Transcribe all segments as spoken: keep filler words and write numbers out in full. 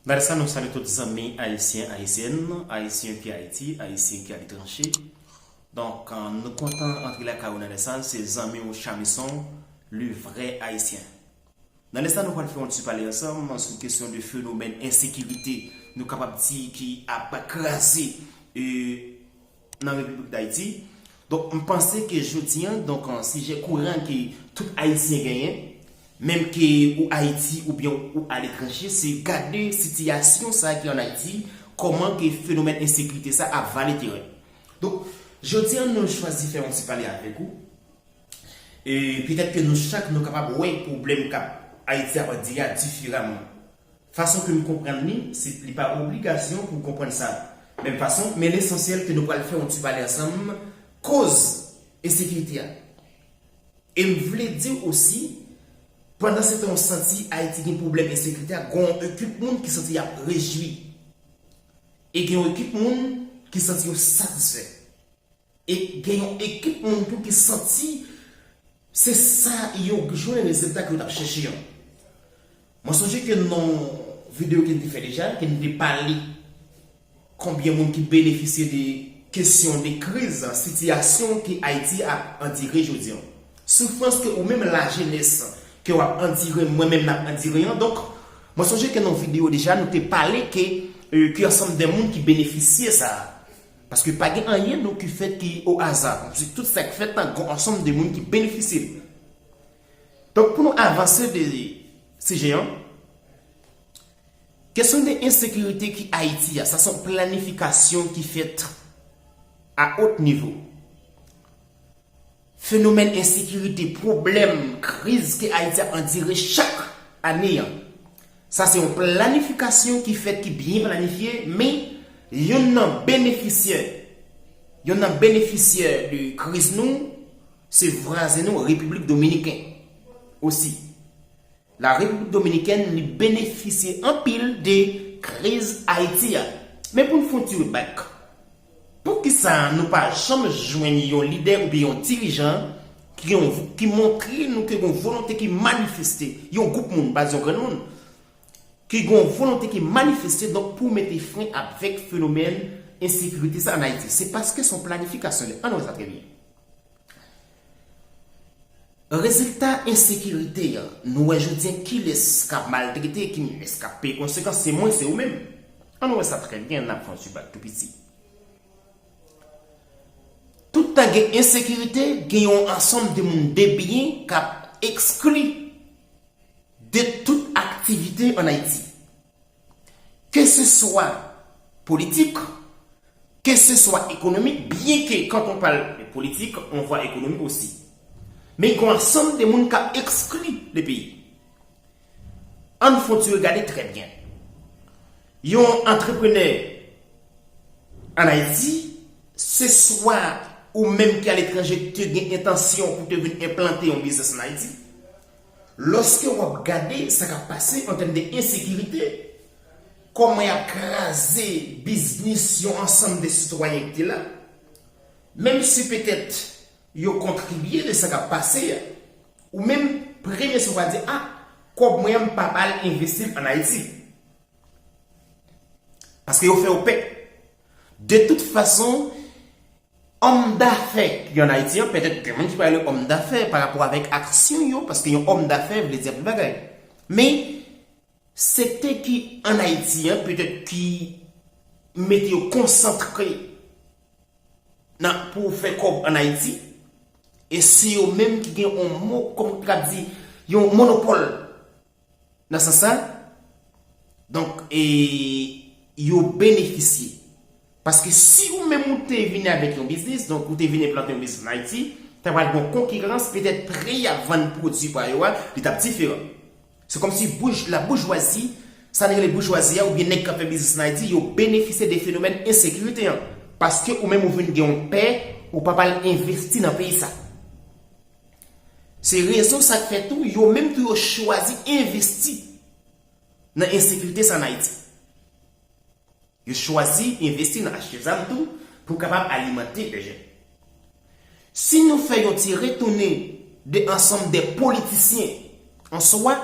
Nan lè sa, nou salye tout zanmi ayisyen, ayisyèn, ayisyen ki Ayiti, ayisyen ki aletranje. Donk, euh, nou kontan antre lakay ou nan lè sa, se zanmi w Chamison, le vrai Haïtien. Nan lè sa, nou pral fè yon ti pale ansanm sou kesyon de fenomèn ensekirite, nou kapab di ki ap kraze, euh, nan Repiblik Dayiti. Donk, m panse ke jodi an, donk, an sijè kouran ke tout Ayisyen genyen, menm ke ou Ayiti oubyen ou aletranje, se gade sitiyasyon sa ki an Ayiti, kòman ke fenomèn ensekirite sa ap vale teren. Donk, jodi an, nou chwazi fè yon ti pale avèk ou. E petèt ke nou chak, nou kapab wè pwoblèm k ap Ayiti ap andire a diferaman. Fason ke m konprann li, se, li pa obligasyon pou w konprann sa menm fason, men lesansyèl ke nou pral fè yon ti pale ansanm, koz ensekirite a. E m vle di w osi, pandan se tan w santi Ayiti gen pwoblèm ensekirite a, gen yon ekip moun ki santi y ap rejwi. E gen yon ekip moun ki santi yo satisfè. E gen yon ekip moun tou ki santi se sa yo jwenn rezilta ke yo t ap chèche an. Mwen sonje ke nan videyo ke n te fè deja, ke n te pale konbyen moun ki benefisye de kesyon de kriz, sitiyasyon ke Ayiti ap andire jodi an. Soufrans ke ou menm lajenès ke w ap andire, mwen menm n ap andire an. Donk, mwen sonje ke nan videyo deja, nou te pale ke, euh, ke ansanm de moun ki benefisye sa. Paske pa gen anyen non ki fèt ki o aza. Se tout sa k fèt la, gen ansanm de moun ki benefisye l. Donk, pou nou avanse de sijè an, kesyon de ensekirite ki Ayiti a, sa se yon planifikasyon ki fèt a wot nivo. Fenomèn ensekirite, pwoblèm, kriz ke Ayiti ap andire chak ane an, sa se yon planifikasyon ki fèt, ki byen planifye, men yonn nan benefisyè, yonn nan benefisyè de kriz nou, se vwazen nou, Repiblik Dominiken osi. La Repiblik Dominikèn, li benefisye anpil de kriz Ayiti a. Men pou n fè yon ti webak, poukisa nou pa janm jwenn yon lidè oubyen yon dirijan ki gen yon, ki montre nou ke gen yon volonte ki manifeste, yon gwoup moun, pa di yon grenn moun, ki gen yon volonte ki manifeste, donk, pou mete fren avèk fenomèn ensekirite sa an Ayiti? Se paske se yon planifikasyon. Ann wè sa trè byen. Rezilta ensekirite an, nou wè jodi an kilès k ap maltrete, kilès k ap peye konsekans, se mwen, se ou menm. Ann wè sa trè byen, n ap fè yon ti bak tou piti. Tout tan gen ensekirite, gen yon ansanm de moun debyen k ap ekskli de tout aktivite an Ayiti. Ke se swa politik, ke se swa ekonomik, byen ke quand on parle de politique, on voit économique aussi. Men gen yon ansanm de moun k ap ekskli de peyi. Ann fè yon ti regade trè byen. Yon antreprenè an Ayiti, se swa ou menm ki aletranje ki te gen entansyon pou te vin enplante yon biznis an Ayiti, lòske w ap gade sa k ap pase an tèm de ensekirite, kòman y ap kraze biznis yon ansanm de sitwayen ki te la, menm si petèt yo kontribye de sa k ap pase a, ou menm premye sa w va di, a, kòb mwen an, m p ap al envesti l ann Ayiti. Paske yo fè w pè. De tout fason, òm dafè ki ann Ayiti an, petèt gen moun ki pa rele òm dafè pa rapò avèk aksyon yo, paske yon òm dafè vle di anpil bagay. Men, sektè ki ann Ayiti an, petèt ki mete yo konsantre nan, pou fè kòb ann Ayiti, e se yo menm ki gen yon mo, kòm yo t ap di, yon monopòl. Nan sans sa, donk, e, yo benefisye. Paske si ou menm ou te vini avèk yon biznis, donk ou te vini enplante yon biznis ann Ayiti, ta pral gen yon konkirans, petèt pri y ap vann pwodui pa yo a, li t ap diferan. Se kòmsi bouj-, la boujwazi, sa n rele boujwazi a, oubyen nèg k ap fè biznis ann Ayiti, yo benefisye de fenomèn ensekirite an. Paske ou menm ou vin gen yon pè, ou p ap al envesti nan peyi sa. Se rezon sa k fè tou, yo menm tou yo chwazi envesti nan ensekirite sa ann Ayiti. Yo chwazi envesti nan achte zam tou pou kapab alimante lè jèn. Si nou fè yon ti retounen de ansanm de politisyen an swa,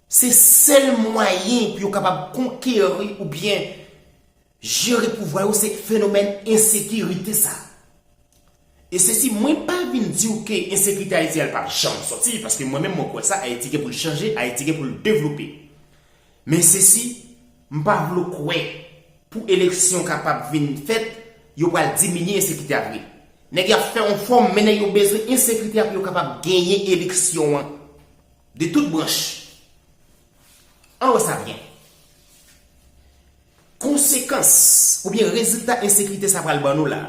Se sèl mwayen pou yo kapab konkeri oubyen jere pouvwa yo, se fenomèn ensekirite sa. E se si mwen pa vin di w ke ensekirite Ayiti a l p ap janm sòti, paske mwen menm mwen kwè sa, Ayiti gen pou l chanje, Ayiti gen pou l devlope. Men se si m pa vle kwè pou eleksyon kapab vin fèt, yo pral diminye ensekirite a vre. Nèg y ap fè yon fòm, men nèg yo bezwen ensekirite a pou yo kapab genyen eleksyon an. De tout branch. Ann wè sa byen. Konsekans oubyen rezilta ensekirite sa pral ban nou la.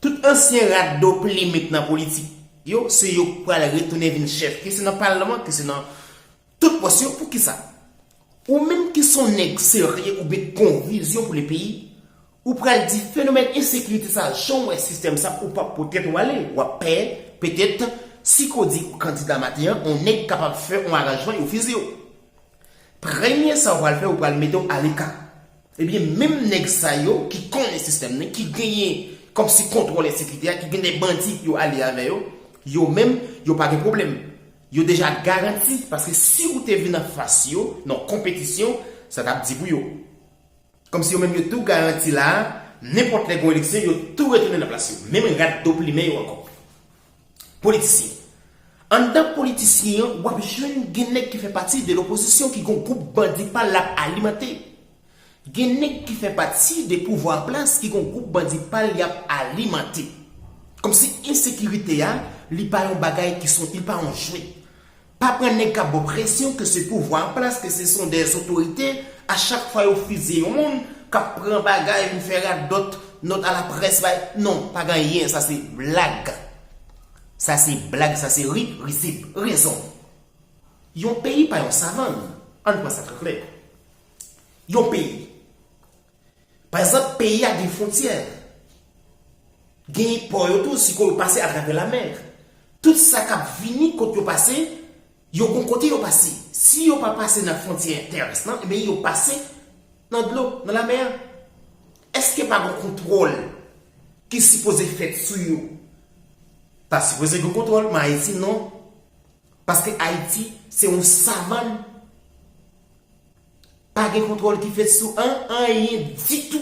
Tout ansyen rat do plim k nan politik yo, se yo k pral retounen vin chèf, ke se nan palman, ke se nan tout pòs yo. Poukisa? Ou menm ki se yon nèg serye oubyen ki gen yon vizyon pou le peyi, ou pral di fenomèn ensekirite sa, jan w wè sistèm sa, ou p ap pote tèt ou ale, w ap pè, petèt, si ko di ou kandida maten an, yon nèg kapab fè yon aranjman, yo fiziye w. Premye sa w pral fè, ou pral mete w aleka. Ebyen, menm nèg sa yo ki konnen sistèm nan, ki genyen kòmsi kontwòl ensekirite a, ki gen de bandi yo ale avè yo, yo menm, yo pa gen pwoblèm. Yo deja garanti, paske si ou te vin anfas yo, nan konpetisyon, sa t ap di pou yo. Kòmsi yo menm yo tou garanti la, nenpòt lè gen eleksyon, yo tou retounen nan plas yo. Menm rat do plimen yo ankò. Politisyen. Anndan politisyen an, w ap jwenn gen nèg ki fè pati de lopozisyon ki gen yon gwoup bandi pa l ap alimante. Gen nèg ki fè pati de pouvwa an plas ki gen yon gwoup bandi pa l y ap alimante. Kòmsi ensekirite a, li pa yon bagay ki son, li pa yon jwèt. Pa pran nèg k ap ba w presyon ke se pouvwa an plas, ke se son dè otorite, a chak fwa yo fiziye yon moun, k ap pran bagay, vin fè radòt, nòt alaprès, bay. Non, pa gen anyen, sa se blag. Sa se blag, sa se ri, risib, rezon. Yon peyi pa yon savann. Ann pran sa trè klè. Yon peyi. Pa egzanp, peyi a gen fwontyè. Gen pò yo tou, si ko yo pase atravè lamè. Tout sa k ap vini kot yo pase, yo gon kote yo pase. Si yo pa pase nan fwontyè tèrès lan, ebyen yo pase nan dlo, nan lamè a. Èske pa gon kontwòl ki sipoze fèt sou yo? Pa sipoze gen kontwòl, men Ayiti non. Paske Ayiti se yon savann. Pa gen kontwòl ki fèt sou an, anyen ditou.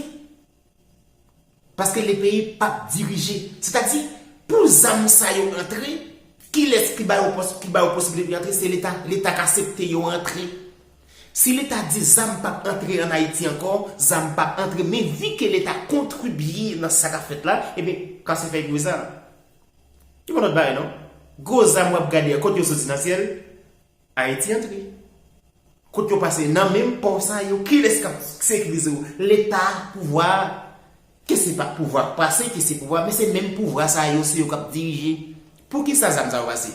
Paske le peyi p ap dirije. Sètadi, pou zam sa yo antre, kilès ki ba yo pòs-, ki ba yo posiblite pou yo antre? Se Leta. Leta k aksepte yo antre. Si Leta di zam p ap antre ann Ayiti ankò, zam p ap antre. Men vi ke Leta kontribye nan sa k ap fèt la, ebyen, kase fèy gwo sa. Ki pa lòt bagay non. Gwo zam w ap gade a, kote yo soti nan syèl? Ayiti antre. Kote yo pase nan menm pò sa yo, kilès k ap sekirize yo? Leta, pouvwa, ke se pa pouvwa k pase, ke se pouvwa, men se menm pouvwa sa yo, se yo k ap dirije. Poukisa zam sa yo pase?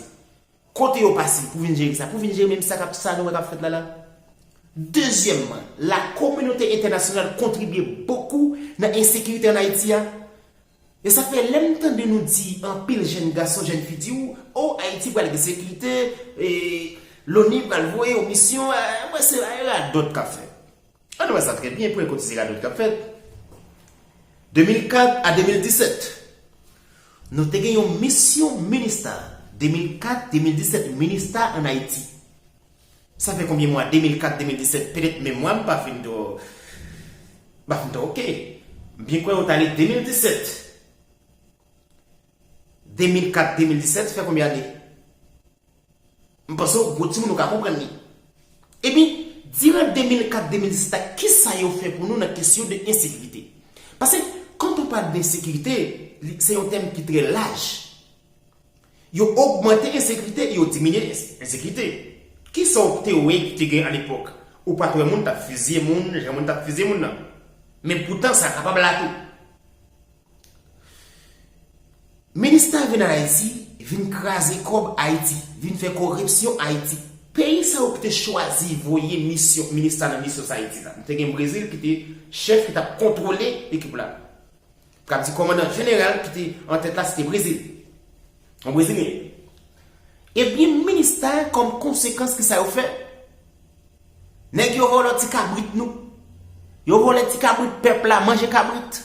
Kote yo pase pou vin jere sa? Pou vin jere menm sa k ap, sa nou wè k ap fèt la la. Dezyèmman, la kominote entènasyonal kontribye bokou nan ensekirite ann Ayiti a. E sa fè lè m tande nou di anpil jèn gason, jèn fi di w, o, Ayiti pral gen sekirite, e, Loni pral voye yon misyon, e, mwen se radòt k ap fèt. Ann wè sa trè byen, premye kote se radòt k ap fèt. De mil kat a de mil disèt, nou te gen yon misyon Minista. De mil kat, de mil disèt, Minista ann Ayiti. Sa fè konbyen mwa? De mil kat, de mil disèt, petèt memwa m pa fin twò, pa fin twò oke. M byen kwè yo t ale de mil disèt. De mil kat, de mil disèt, fè konbyen ane? M panse w gwo timoun ou ka konprann li. Ebyen, diran de mil kat, de mil disèt la, kisa yo fè pou nou nan kesyon de ensekirite? Paske, quand on parle d'insécurité, li, se yon tèm ki trè laj. Yo ogmante ensekirite, yo diminye ens-, ensekirite. Kisa w te wè ki te gen alepòk? Ou pa t wè moun t ap fiziye moun, jan moun t ap fiziye moun nan. Men poutan, sa kapab la tou. Minista vin Ayiti, vin kraze kòb Ayiti, vin fè koripsyon Ayiti. Peyi sa yo ki te chwazi voye misyon, minista nan misyon sa Ayiti la. Nou te gen Brezil ki te chèf ki t ap kontwole ekip la. K ap di kòmandan jeneral ki te an tèt la, se te Brezil. Yon Brezilyen. Ebyen, minista, kòm konsekans, kisa yo fè? Nèg yo vòlò ti kabrit nou. Yo vòlò ti kabrit pèp la, manje kabrit.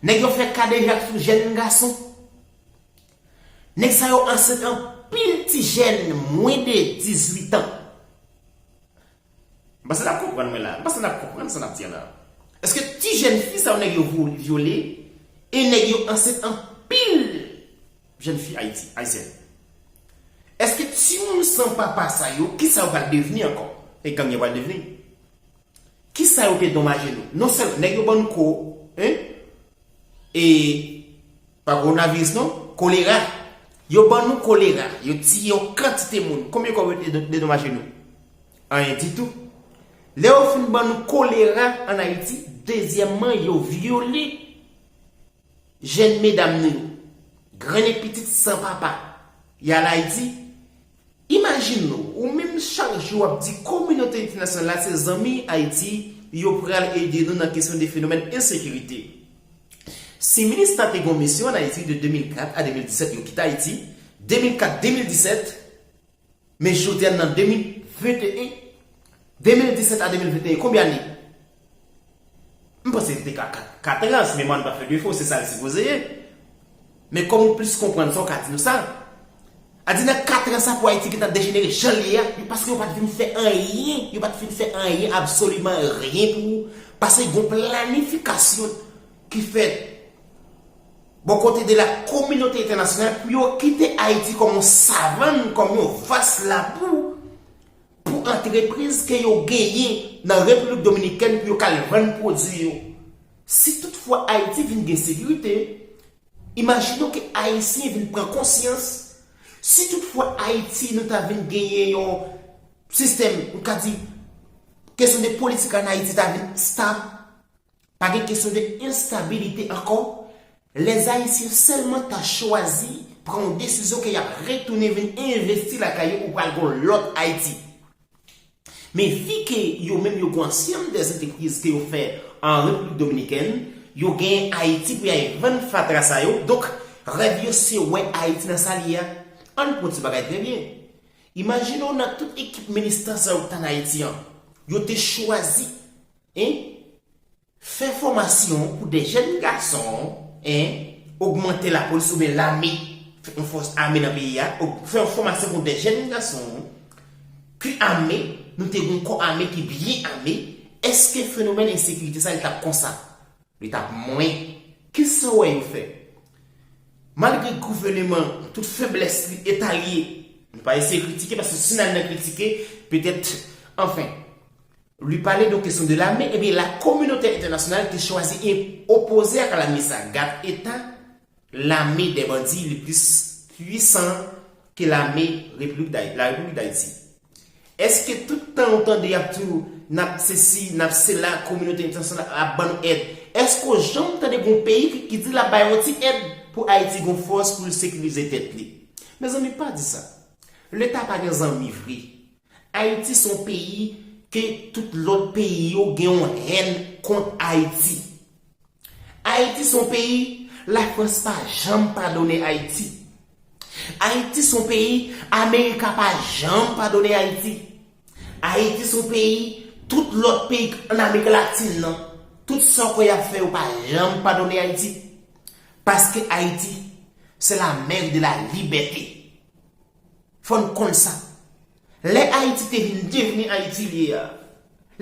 Nèg yo fè kadejak sou jèn gason. Nèg sa yo ansent anpil ti jèn, mwen de dizuit an. Panse n ap konprann mwen la. Panse n ap konprann sa n ap di an la. Èske ti jèn fi sa yo nèg yo vo- vyole e nèg yo ansent anpil jèn fi Ayiti, ayisyèn? Èske timoun san papa sa yo, kisa yo pral devni ankò? E gang yo pral devni? Kisa yo te donmaje nou? Non sèlman nèg yo ban nou ko, hein? E pa kowonaviris non, kolera. Yo ban nou kolera, yo tiye yon kantite moun. Konbyen kòb yo te dedomaje nou? Anyen ditou. Lè yo fin ban nou kolera ann Ayiti, dezyèmman, yo vyole jèn medam nou yo. Grennen pitit san papa. Y al Ayiti, imajine w, ou menm chak jou w ap di kominote entènasyonal la se zanmi Ayiti, yo pral ede nou nan kesyon de fenomèn ensekirite. Si Minista te gen yon misyon ann Ayiti de de mil kat a de mil disèt, yo kite Ayiti, de mil kat de mil disèt, men jodi a n nan de mil venteyen, de mil disèt a de mil venteyen, konbyen ane? M panse li te ka kat, kat an, si memwa n pa fè defo, se sa l sipoze ye. Men kòm ou plis konprann sa, w ka di nou sa. A di nan kat an sa pou Ayiti gentan dejenere jan l ye a, paske yo pa t vin fè anyen, yo pa t vin fè anyen, absoliman anyen pou ou, paske gen yon planifikasyon ki fèt bò kote de la kominote entènasyonal pou yo kite Ayiti kòm yon savann, kòm yon vas labou pou antrepriz ke yo genyen nan Repiblik Dominikèn pou yo k al vann pwodui yo. Si toutfwa Ayiti vin gen sekirite, imajine w ke Ayisyen vin pran konsyans. Si toutfwa Ayiti nou ta vin genyen yon sistèm, nou ka di, kesyon de politik ann Ayiti ta vin stab, pa gen kesyon de enstabilite ankò, lèzayisyen sèlman ta chwazi pran yon desizyon ke y ap retounen vin envesti lakay yo pou pral gen yon lòt Ayiti. Men vi ke yo menm yo gen yon ansanm de antrepriz ke yo fè an Repiblik Dominikèn, yo gen Ayiti pou y al vann fatra sa yo, donk rèv yo se wè Ayiti nan sa l ye a. Ann pran ti bagay trè byen. Imajine w nan tout ekip minista sa yo k t ann Ayiti an, yo te chwazi, en, fè fòmasyon pou de jèn gason, en, ogmante lapolis oubyen lame, fè yon fòs ame nan peyi a, og- fè yon fòmasyon pou de jèn gason ki ame, nou te gen yon kò ame ki byen ame, èske fenomèn ensekirite sa li t ap konsa? Li t ap mwen. Kisa w wè yo fè? Malgre gouvèneman tout feblès li eta l ye, nou pa eseye kritike, paske si n al nan kritike, petèt, anfen, li pale de kesyon de lame, ebyen la kominote entènasyonal te chwazi e opoze ak lame sa. Gad eta lame de bandi li plis pwisan ke lame Repiblik Day- la Repiblik Dayiti. Èske tout tan ou tande y ap di w n ap sesi, n ap sela, kominote entènasyonal ap ban nou èd, èske w janm tande gen yon peyi ki, ki di l ap bay yon ti èd pou Ayiti gen yon fòs pou l sekirize tèt li? Mezanmi, pa di sa. Leta pa gen zanmi vre. Ayiti se yon peyi ke tout lòt peyi yo gen yon hèn kont Ayiti. Ayiti se yon peyi Lafrans pa janm padone Ayiti. Ayiti se yon peyi Amerika pa janm padone Ayiti. Ayiti se yon peyi tout lòt peyi ann Amerik Latin nan, tout sa w kwè y ap fè yo pa janm padone Ayiti. Paske Ayiti se la mère de la liberté. Fò n konn sa. Lè Ayiti te vin devni Ayiti li ye a,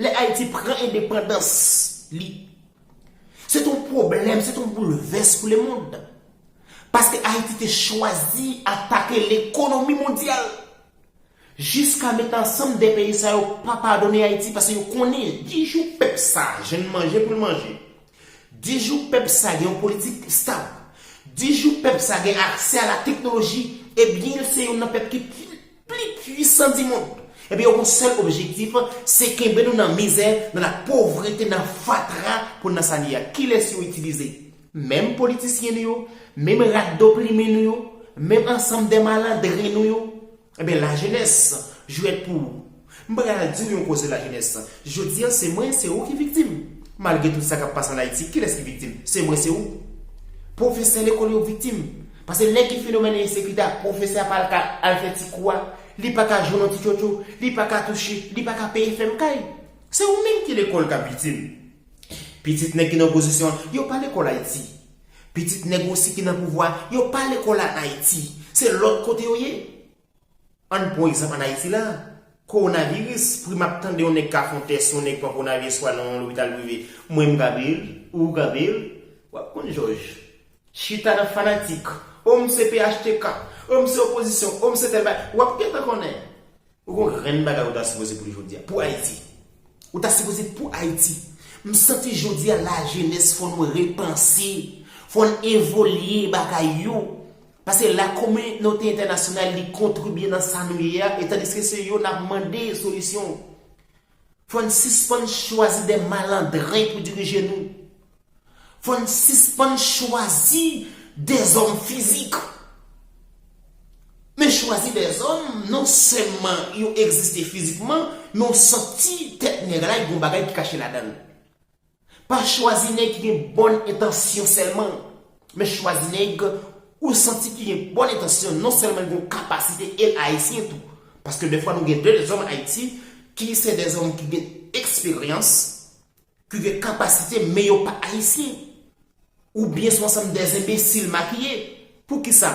lè Ayiti pran endepandans li, se t yon pwoblèm, se t yon boulvès pou lemonn. Paske Ayiti te chwazi atake lekonomi mondyal. Jiska mentnan ansanm de peyi sa yo pa padone Ayiti paske yo konnen di jou pèp sa jwenn manje pou l manje, di jou pèp sa gen yon politik estab, di jou pèp sa gen aksè a la teknoloji, ebyen se youn nan pèp ki pli, pli pwisan di mond. Ebyen yo gen yon sèl objektif, se kenbe nou nan mizè, nan la povrete, nan fatra pou n nan sa n ye a. Kilès yo itilize? Menm politisyen nou yo, menm rat do plime nou yo, menm ansanm de malandren nou yo. Ebyen lajenès, jwèt pou ou. M pral di w yon koze lajenès. Jodi a se mwen, se ou ki viktim. Malgre tout sa k ap pase ann Ayiti, kilès ki viktim? Se mwen, se ou. Pwofesè lekòl yo viktim. Paske lè gen fenomèn ensekirite a, pwofesè a pa ka al fè ti kou a, li pa ka jwenn yon ti tchotcho, li pa ka touche, li pa ka peye fèm kay. Se ou menm ki lekòl k ap viktim. Pitit nèg ki nan opozisyon an, yo pa lekòl Ayiti. Pitit nèg osi ki nan pouvwa, yo pa lekòl ann Ayiti. Se lòt kote yo ye. Ann pran egzanp ann Ayiti la. Kowonaviris, pri m ap tande yon nèg ka fè yon tès, yon nèg pran kowonaviris, w al nan yon lopital prive. Mwen, m ka peye l, ou ka peye l, w ap konn jòj. Chita nan fanatik. O, m se P H T K. O, m se opozisyon. O, m se tèl bagay. W ap gentan konnen. Ou gon grenn bagay ou ta sipoze pou li jodi a. Pou Ayiti. Ou ta sipoze pou Ayiti. M santi jodi a lajenès fò nou repanse. Fò n evolye bagay yo. Paske lakominote entènasyonal li kontribye nan sa nou ye a. E tandiske se yo n ap mande solisyon. Fò n sispann chwazi de malandren pou dirije nou. Fò n sispann chwazi dèzòm fizik. Men chwazi dèzòm, non sèlman yo egziste fizikman, men w santi tèt nèg la, gen yon bagay ki kache ladan l. Pa chwazi nèg ki gen bòn entansyon sèlman, men chwazi nèg ou santi ki gen bòn entansyon, non sèlman gen yon kapasite e l ayisyen tou. Paske dèfwa nou gen de dèzòm Ayiti ki se dèzòm ki gen eksperyans, ki gen kapasite, men yo pa ayisyen. Oubyen se yon ansanm de enbesil makiye. Poukisa?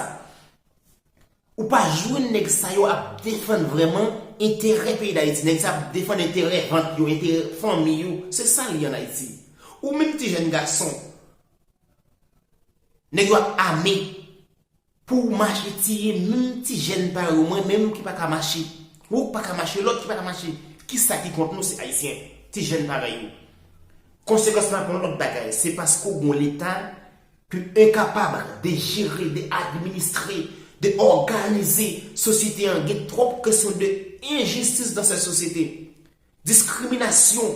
Ou pa jwenn nèg sa yo ap defann vrèman enterè peyi Dayiti. Nèg sa ap defann enterè vant yo, enterè fanmi yo. Se sa l ye ann Ayiti. Ou menm ti jèn gason, nèg yo ap ame pou w mache tiye menm ti jèn parèy ou, mwen menm ki pa ka mache. Ou k pa ka mache, lòt ki pa ka mache. Kisa ki kont nou? Se ayisyen, ti jèn parèy ou. Konsekans lan pa yon lòt bagay, se paske w gon Leta ki enkapab de jere, de administre, de òganize sosyete an. Gen twòp kesyon de enjistis dans cette société. Diskriminasyon,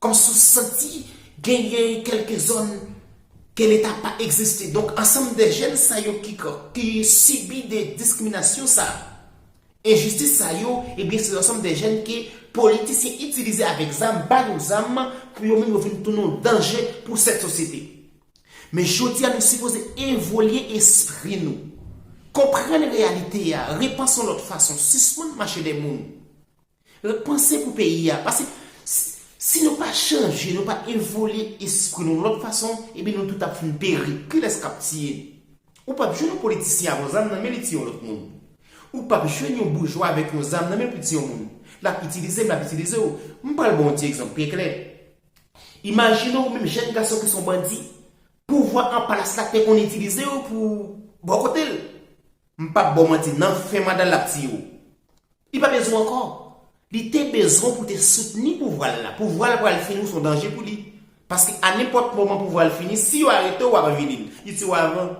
kòmsi w santi genyen kèlke zòn ke Leta pa egziste. Donk, ansanm de jèn sa yo ki, ki sibi de diskriminasyon sa, enjistis sa yo, ebyen, se ansanm de jèn ke politisyen itilize avèk zam, ba yo zam, pou yo menm yo vin tounen yon danje pou sèt sosyete. Men jodi a, nou sipoze evolye espri nou. Konprann reyalite a, repanse yon lòt fason, sispann mache dèyè moun. Panse pou peyi a. Paske si, si nou pa chanje, nou pa evolye espri nou yon lòt fason, ebyen nou tout ap fin peri. Kilès k ap tiye? Ou p ap jwenn yon politisyen avè yon zam nan men li tiye yon lòt moun. Ou p ap jwenn yon boujwa avèk yon zam nan men li pou tiye yon moun. L ap itilize m, l ap itilize w. M pral ba w yon ti egzanp byen klè. Imajine w menm jèn gason ki se yon bandi, pouvwa an plas la te konn itilize w pou bò kote l. M p ap ba w manti, nan fen manda l ap tiye w. Li pa bezwen w ankò. Li te bezwen w pou te soutni pouvwa l la. Pouvwa l pral fini, ou se yon danje pou li. Paske a nenpòt moman pouvwa l fini, si yo arete w, w ap anvi li. Li tiye w avan.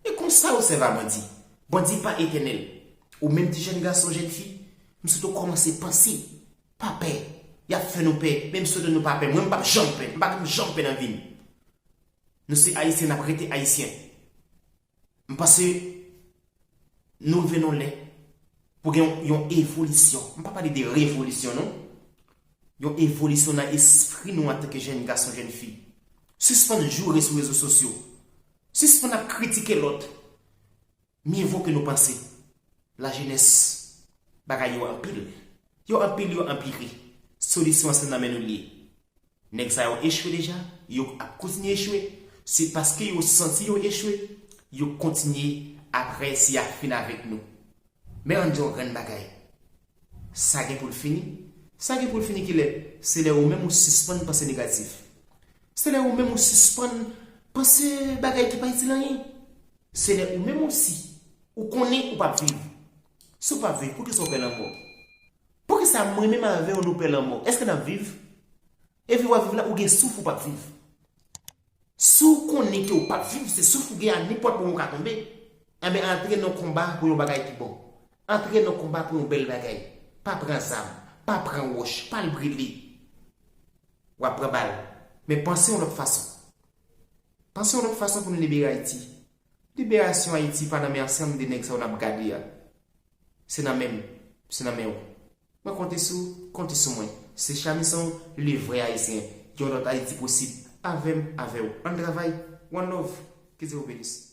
E konsa yo sèvi a bandi. Bandi pa etènèl. Ou menm ti jèn gason, jèn fi, m swete w kòmanse panse. Pa pè. Y ap fè nou pè, men m swete nou pa pè. Mwen, m p ap janm pè. M pa janm pè nan vi m. Nou se Ayisyen, n ap rete Ayisyen. M panse nou rive nan lè pou gen yon, yon evolisyon. M pa pale de revolisyon, non. Yon evolisyon nan espri nou antanke jèn gason, jèn fi. Sispann joure sou rezo sosyo. Sispann ap kritike lòt. Mye vo ke nou panse. Lajenès, bagay yo anpil. Yo anpil, yo anpire. Solisyon an se nan men nou l ye. Nèg sa yo echwe deja, yo ap kontinye echwe. Se paske yo santi yo echwe, yo kontinye ap reyisi ap fin avèk nou. Men ann di yon grenn bagay. Sa gen pou l fini. Sa gen pou l fini kilè? Se lè ou menm ou sispann panse negatif. Se lè ou menm ou sispann panse bagay ki pa itil anyen. Se lè ou menm osi, ou konnen ou p ap viv. Si w p ap viv, poukisa w pè lanmò? Poukisa mwen menm avè w nou pè lanmò? Èske n ap viv? E viv w ap viv la, ou gen souf ou p ap viv. Si w konnen ke w p ap viv, se souf ou gen a nenpòt moman ou ka tonbe. Enben, antre nan konba pou yon bagay ki bon. Antre nan konba pou yon bèl bagay. Pa pran zam, pa pran wòch, pa l brile. W ap pran bal. Men panse yon lòt fason. Panse yon lòt fason pou n libere Ayiti. Liberasyon Ayiti pa nan men ansanm de nèg sa yo n ap gade a. Se nan men m. Se nan men w. Mwen konte sou, konte sou mwen. Se Chamison, le vrai Haïtien. Yon lòt Ayiti posib. Avè m, avè w. Ann travay. One love. Ke Dye w benis.